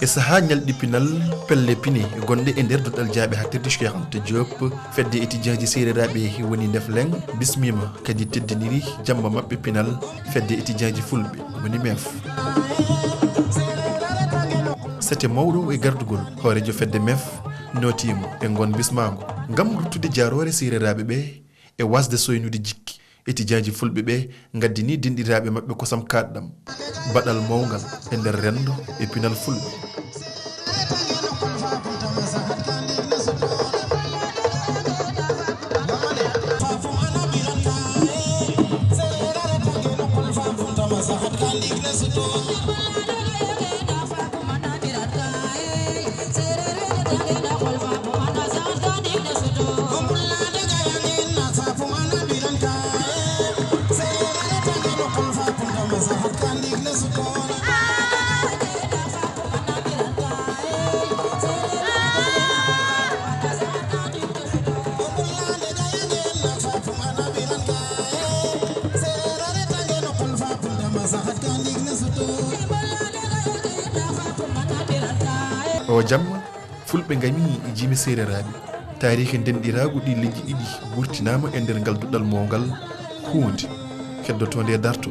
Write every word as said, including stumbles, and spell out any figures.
E sahaa ñalɗi pinal, pelle pine gonɗe e nder duɗal jaaɓe haaɗtirde Cheikh Anta Diop, fedde etijaaji seereraaɓe woni Ndefleng, bismiima kadi teddiniri jamma maɓɓe pinal, fedde etijaaji fulɓe woni meef. Sete mawɗo e gardugol hooreejo fedde meef nootiima e ngoon bismaango ngam ruttude jaaroore seereraaɓe ɓe e wasde soynude jikki. Etijaaji fulɓe ɓe ngaddini denɗiraaɓe maɓɓe kosam kaaɗɗam, baɗal mawngal e nder renndo e pinal fulɓe. O jamma, fulɓe ngami e jimi seereraaɓe. Taariiki denɗiraagu ɗi leƴƴi ɗiɗi wurtinaama e nder ngal duɗal mawngal, huunde heddotoonde e darto.